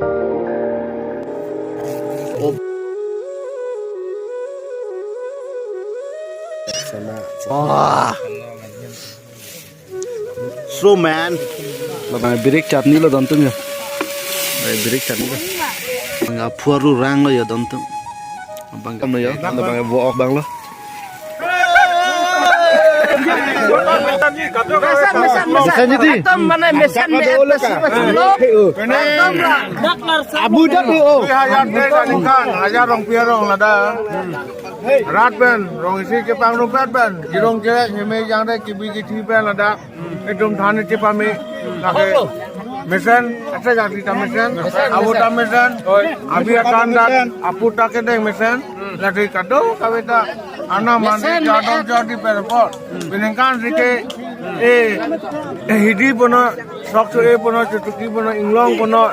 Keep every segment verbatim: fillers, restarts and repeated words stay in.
Oh. Slow man. Labang birik chutney lo dontum ya. Labang birik chutney lo. Bang aphu arurang lo ya dontum. Bang kam lo ya. Labang vo ok bang lo. Mesen, mesen, mesen. Mesen ini. Ekdom mane mesen me ekdom lo. Ekdom la. Abu dak lo. Dui hajar teng aningkan, hajar rong pi arong ladak. Rat pen, rong isi kepangrum pen pen. Jirong kerek, heme jangre, kibi kithi pen ladak. Ekdom than isi pame. Lake mesen, ase jati ta mesen. Abu ta mesen. Abi akan dak, apu ta kedeng mesen. Lake kado kave ta. Ana mandi jadong jadi perpot. Peningkan sike, eh, eh, hidi bono, sok so eh bono, chutuki bono, inglong bono.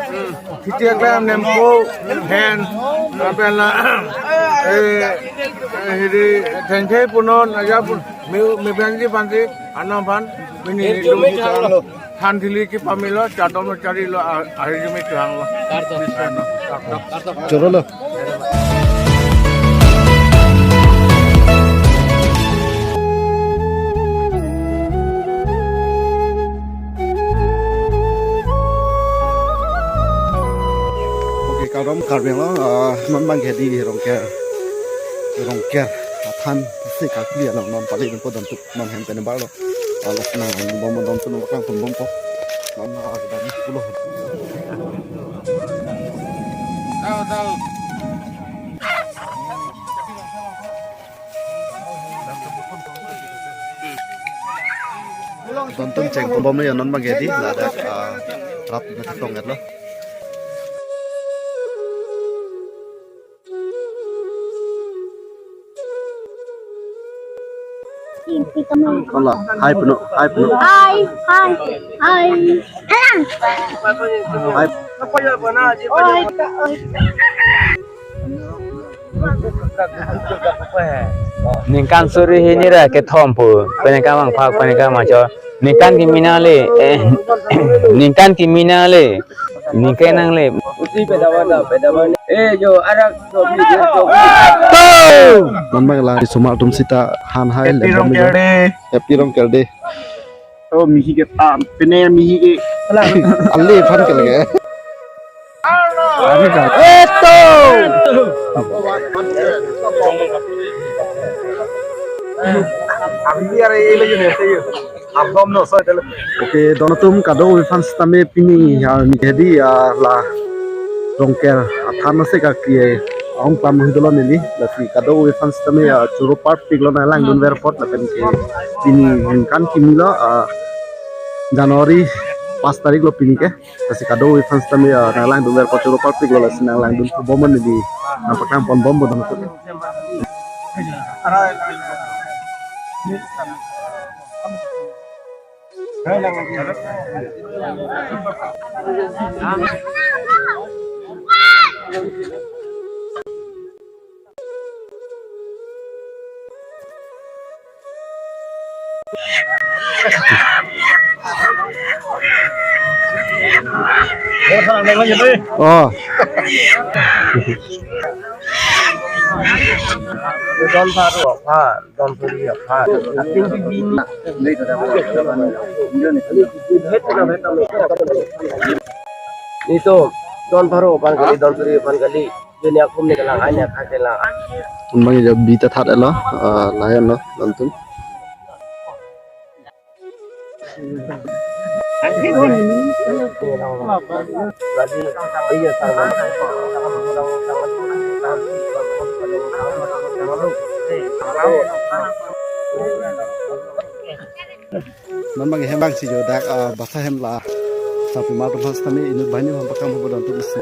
Khiti aklem nempo, hen, lapen la, eh, eh, hidi, thengthe punon, aja pun, me, me banji banji, anam ban, mini hidi, than thili kepame lo, chadom lo, chari lo, a, ari jumi tuang lo. Choro lo. Oke, kardom Karbi Anglong, ah, non bang ke di Rongker, Rongker athan si kakli ano non pali nungpo dontum non hem pen bar lo. Ah, lason nang bom dontum nang kang pun bompo. Non, ah, kita ni pulo. Tahu, tahu. Dontum cheng pon bom lo ya non bang ke di ladak, ah, rat na tong lo. Hola, hai puno, hai puno. Hai, hai, hai. Hai. Oi, oi. Ningkan suri hini ra kethom pu. Peningkan mangphak, peningkan mangcho. Ningkan kimi nangle, eh, ningkan kimi nangle. Ningkan nangle. Eh, jo, arak, jo, jo, jo. Tuh! Non bang la, sumar atum sita han hai, Happy lembang Rongker Day. Happy Rongker Day. Oh, mihi ke tam, pene mihi ke. Ale phan ke lage. Ani ka. Eto. Abang ni are ye lagi ni, sih. Abang no, so itu. Oke, dontum kado-kave aphan sitame pini ya, ni ke di ya la Rongker athan si kakli aung pam hidolo neli, lasi kado-kave aphan sitame ya choro parpik lo nang langdun ver apot lapen ke pini ningkan kimi lo, ah, January pas tarik lo pini ke, lasi kado-kave aphan sitame ya nang langdun ver apot choro parpik lo lasi nang langdun bom neli nang paklang pon bom bo dontum. Oh. Don pharo aphan, don pharo aphan. Ating bibin. Nelitum, don pharo aphan kali, don pharo aphan kali. Joni akum ni kelang, hanya kha kelang. Bang ya bi ta that lo, ah, layan lo, dontum. Non bang hem bang si jo dak, ah, basa hem la. Sapi ma tum has tami inut banyu ham pakam bo dontum isi.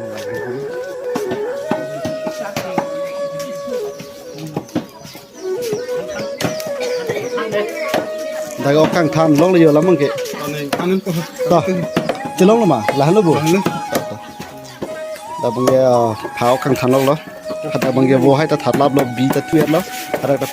Dak ok kangthan long le yo lam ke. To. Chelong lo ma, lahan lo bo. Dak bang ya, ah, pha ok kangthan long lo. Dak bang ya vo hai ta that lap lo, bi ta thuet lo. Dak ta.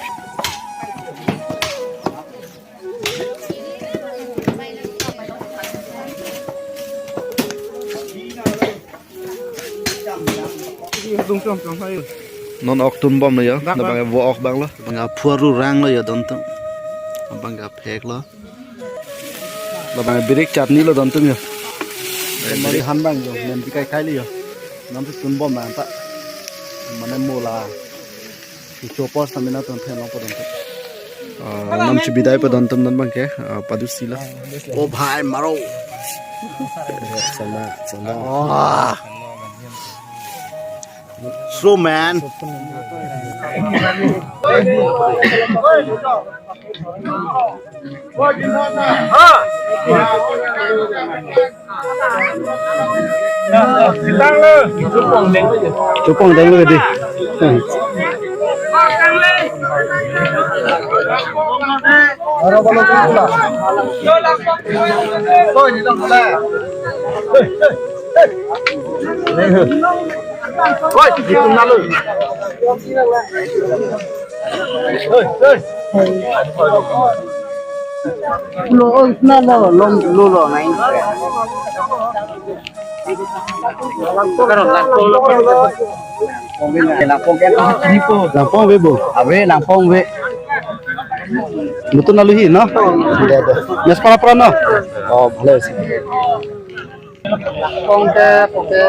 Non ok tunbomlo yo. Bang, bang. Labang vo ok abanglo. Labang aphu aru ranglo yo dontum. Labang apheklo. Labang birik chutney lo dontum yo. Mari han abang yo, nem bikai kaili yo. Namsi tunbom nangta. Mane mo la. Icho pos namena tun phen longpo dontum. Ah, namsi bidai po dontum non abangke, ah, padusilo. O bhai maro. Sana, sana. Ah. Slow man. Chupong denglo di. Lo, oh, na lo, lo, lo, lo, nai. Langpong ave bo. Ave, langpong ave. Notun aluhi, no? Dei, dei. Mes para para, no? Oh, bhale ase. Langpong ke, oke.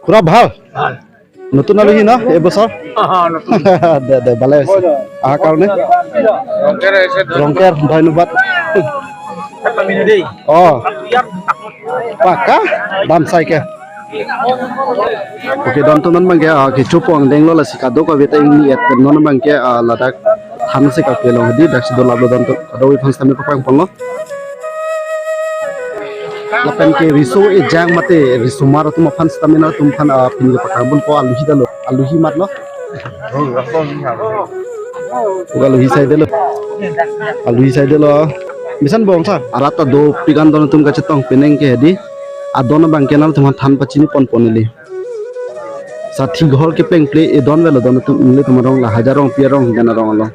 Khura bhal? Bhal. Notun aluhi na, ebosor? Aha, notun. Dei, dei, bhale ase. Aha karone? Rongker ase. Rongker, dhonnobad. Kami dei. Oh. Pakka? Damsai ke. Oke, dontum non abangke, ah, kechupong denglo, lasi kadokave ta ingni-et non abangke, ah, ladak thansi kakelong hedi, daksi dolaplo dontum. Kadokave aphan sitame paklangponlo. Lapen ke riso ejang mate risomar atum aphan sitame nangtumphan, ah, pini paklangbompo, aluhi dalo, aluhi matlo. Oke, aluhi saidelo. Aluhi saidelo. Mesen bong sar. Arat ta dopik an dontum kachetong penang ke hedi. Adon abangke nangtumphan than pachiniponpo neli. Sathi ghor kepeng ple edon avelo dontum, ilitum arong la Hajar Rongpi arong, jan arong along.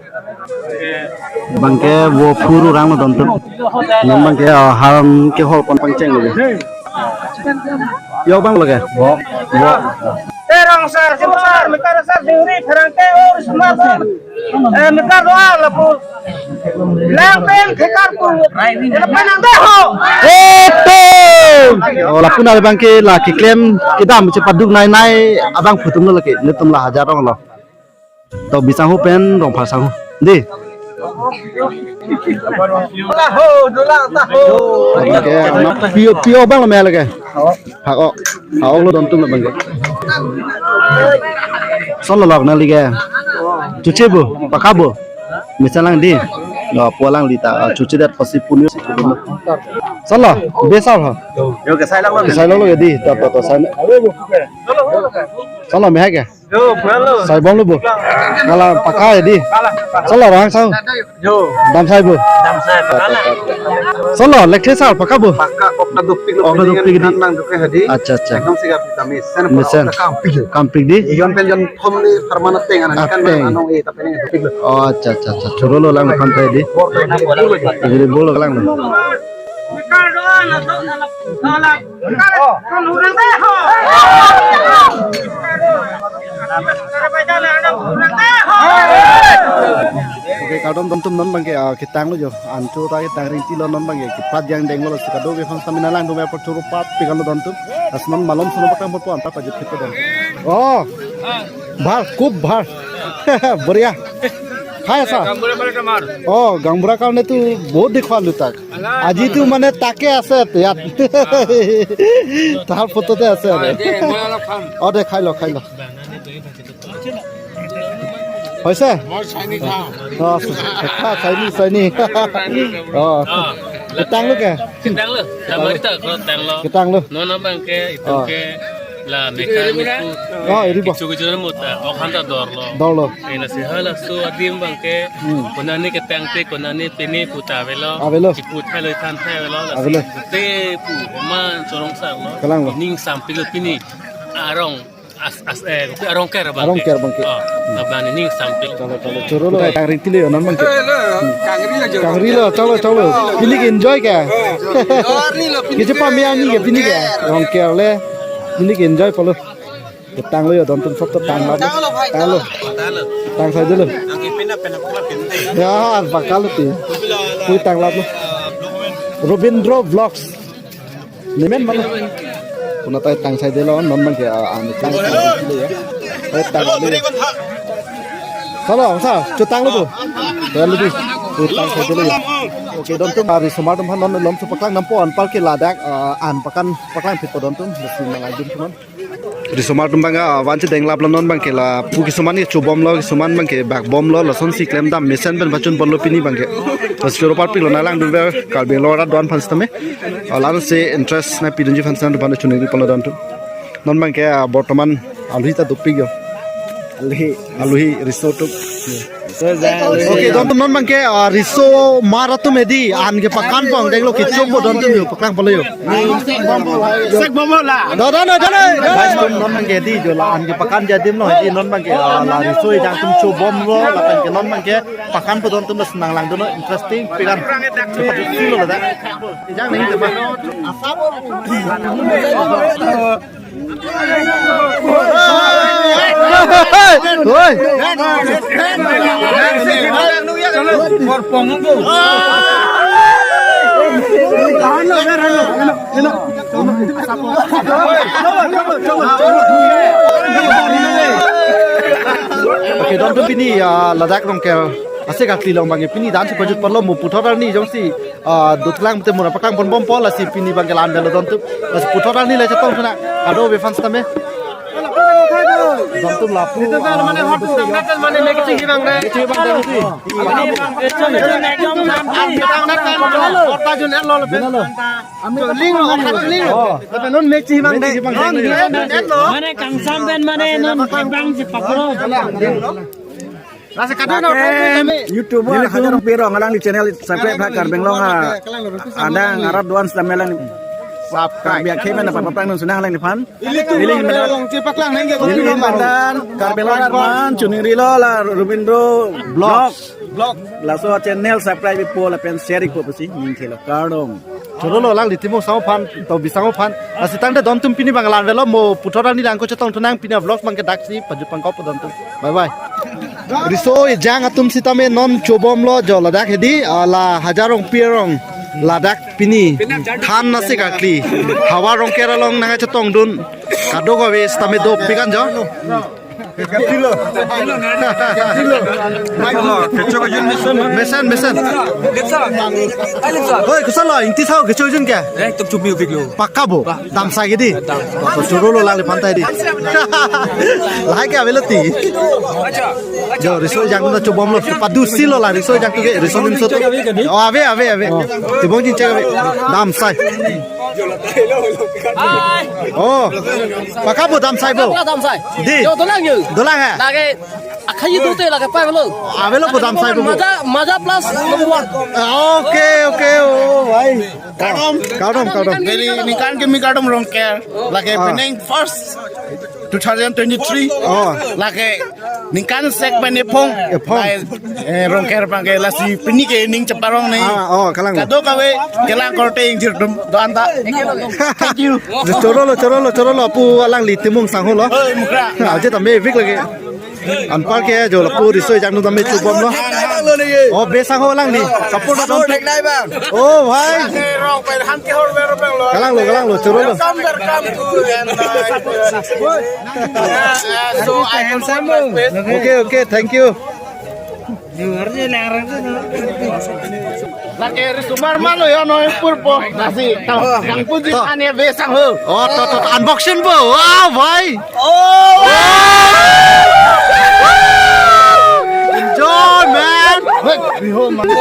Abangke vo aphu aru ranglo dontum. Non abangke, ah, han kehol pon pangcheng lo. Yo abang lo ke. Vo, vo. Terang sar, simo sar, metar sar, dingri, pherangke, or, semua, eh, metar doa, lapu. Lang pen, thekar pu. Lapen nang dei ho. Eto. Oh, lapu nang abangke la keklem kedam chepaduk nai nai abang phutum lo lake. Netum la Hajar Rong lo. To Bisangho pen Rongphar sangho. Dei. Dola ho, dola ta ho. Oke, na pio, pio abang lo me lake. Phak-ok. Phak-ok lo dontum lo abangke. Son lo lok nangli ke. Chuche bo, pakka bo. Mesen lang dei. Lo pulang dei ta, ah, chuche det pasi punyo. Son lo, besar ha. Yo, kesai lang lo. Kesai lang lo dei, ta, ta, ta, sai. Son lo, me hai ke. Yo, pulang lo. Saibomlo bo. Nala pakka dei. Son lo rang sang. Yo. Damsai bo. Damsai, pakka lo. Son lo, lekthesar pakka bo. Pakka, ok ta dopik lo, ok ta dopik dei. Nang dopik hedi. Acha, acha. Ekdom siga vitamin. Sen mesen. Kampik. Kampik dei. Yon pen yon thom ni permana teng anan kan. Ateng. Anong e tapi ni dopik lo. Oh, acha, acha, acha. Choro lo lang kan tadi. Jadi bolo lang. Oke, kardom dontum non abangke, ah, ketang lo jo. Ancho ta ketang ringti lo non abangke. Keprat jang denglo, lasi kadokave aphan sitame nanglang dum airport choro pat pik an lo dontum. Lasi non malom suno pakam pot po anta pajut kita don. Oh. Bhal, khub bhal. Bhariya. Khai asa? Gaonbura karone to amar. Oh, gaonbura karone to bahut dikhwa lutak. Aji to mane take ase tiyat. Tar photo te ase. Ade, moi olop kham. Oh, dei, khai lo, khai lo. Hoise? Moi chaini kham. Oh, kha chaini, chaini. Oh. Ketang lo ke? Ketang lo. Ketang lo. Non abangke, itum ke. La mekha miku. Oh, iri bo. Kichu kichu mo ta, ok han ta dorlo. Dorlo. Ena si hala so adim abangke. Hmm. Konane ketangte, konane peme pu ta avelo. Avelo. Kipu thai lo than thai avelo. Avelo. Te pu man chorong sa lo. Kalang lo. Ning sampil lo pini. Arong as as eh arong ker abangke. Arong ker abangke. Oh, labang ning sampil. Chalo, chalo, chorolo. Tang ring tile non abangke. Kangri lo, chalo, chalo. Pini ke enjoy ke? Kisi pamia ni ke pini ke? Arong ker le. Pini ke enjoy polo. Ketang lo yo, dontum sob to tang lap lo. Tang lo. Tang sai dolo. Ya, bakal lo ti. Pui tang lap lo. Robindro Vlogs. Nemen mana? Puna tai tang sai dolo, non abangke, ah, an tang sai dolo ya. Eh, tang dolo. Halo, sa, chutang lo tu. Tang lo tu. Pui tang sai dolo ya. Oke, dontum, ah, risomar atum aphan non lomso paklang nampo, anparke ladak, ah, an pakan paklang phit po dontum. Besi nang aidum teman. Risomar atum abang, ah, vanche deng lap lo non abangke lapu kisuman ke chobom lo, kisuman abangke bak bom lo, lasonsi klemdam mesen pen pachun pon lo pini abangke. Bas choro parpik lo nang langdunver Karbi Anglong arat do-an aphan sitame. Ah, la-ansi interest nangpidunji aphan sitame do-an chuningri pon lo dontum. Non abangke, ah, bortoman aluhi ta dopik yo. Aluhi. Aluhi riso atum. Oke, dontum non abangke, ah, risomar atum hedi an ke pakan pon deng lo, kecho po dontum yo, paklang pon lo yo. Sek bombo la. Do, do, do, do, do. Guys, atum non abangke hedi jo la an ke pakan ja adim lo, hedi non abangke, ah, la riso ejang atum chobom lo, lapen ke non abangke pakan po dontum, la si nang langdun lo, interesting pikan. Seperti itu lo la. Ejang nahi teman. Oi. Oke, dontum pini, ah, ladak Rongker ase kakli along abangke pini dance pajut pon lo, mo puthot arni jongsi ah, dotlang te mura paklang pon bompo, lasi pini abangke la-an avelo dontum. Lasi puthot arni le chetong thunang. Kadokave aphan sitame. Dontum lapu. Mane hot tang nat mane mek chihibang de. Mek chihibang de. Mane ekdom nam tang nat kan. Horta jun er lo le. Ling lo, ling lo. Oh. Tapi non mek chihibang de. Mek chihibang de. Non ling lo. Mane kangsam pen mane non bang si pakro. Lasi kadokave Lake kami. YouTuber Hajar Rongpirong alangli channel subscribe ha Karbi Anglong ha adang arat do-an sitame lang subscribe. Karbi akhei men apa papang nun sunang alangliphan. Ili tu Ili orang mena- orang cepat lang nengke. Ili mandan Karbi Anglong arat man chuningri lo la Robindro Vlogs. Vlog. Laso channel subscribe po lapen share po pusi ningke lo kardom. Chorolo alangli Timung Sangho aphan, to bisangho aphan. Lasi tangte dontum pini abang la-an avelo, mo puthot arni lang ko chetong thunang, pini vlogs abangke daksi pajut pangkop dontum. Bye bye. Riso ejang atum sitame non chobom lo jo ladak hedi, ah, la Hajar Rongpirong ladak pini than nasi kakli. Havar Rongker along nang chetongdun. Kadokave sitame dopik an jo. Mesen, mesen. Hoi, kosonlo, ingti sao kecho jun ke? Eh, tok chumi upik lo. Pakka bo, dam sai ke di. Dam. To chorolo alangli aphan ta di. Lahai ke avelo ti. Jo, riso ejang atum ta chobom lo, padusi lo la, riso ejang atum ke, riso nimso atum. Oh, ave, ave, ave. Tebong jin chek ave. Dam sai. Oh, pakka bo dam sai bo. Pakka dam sai. Di. Yo, dolang yo. Dolang ha? Lake, akhai dote lake pai lo. Avelo bo dam sai bo. Maja, maja plus number one. Ah, okay, okay, oh, bhai. Kardom. Kardom, kardom. Neli ningkan kimi kardom Rongker. Lake Ah. Penang first two thousand twenty-three. Oh. Lake ningkan sek pen ephong. Ephong. Lai, eh, Rongker abangke lasi pini ke ning cheparong nei. Ah, oh, kalang. Kadokave kelang korte ingjir atum do-an ta. Thank you. Chorolo, chorolo, chorolo, apu alangli Timung Sangho lo. Oi, mukra. Aje tame vik lagi. Anparke jo lapu riso ejang atum tame chobom lo. Oh, be sangho alangli. Support atum. Oh, bhai. Kalang lo, kalang lo, chorolo. Welcome, welcome to Rongker. So I handsome. Okay, okay, thank you. Lake risomar malo yo no purpo. Nasi to. Yang puji To. Ane be sangho. Oh, to, to, to, unboxing bo. Wow, bhai. Oh. Enjoy, man. Hei, riho mang.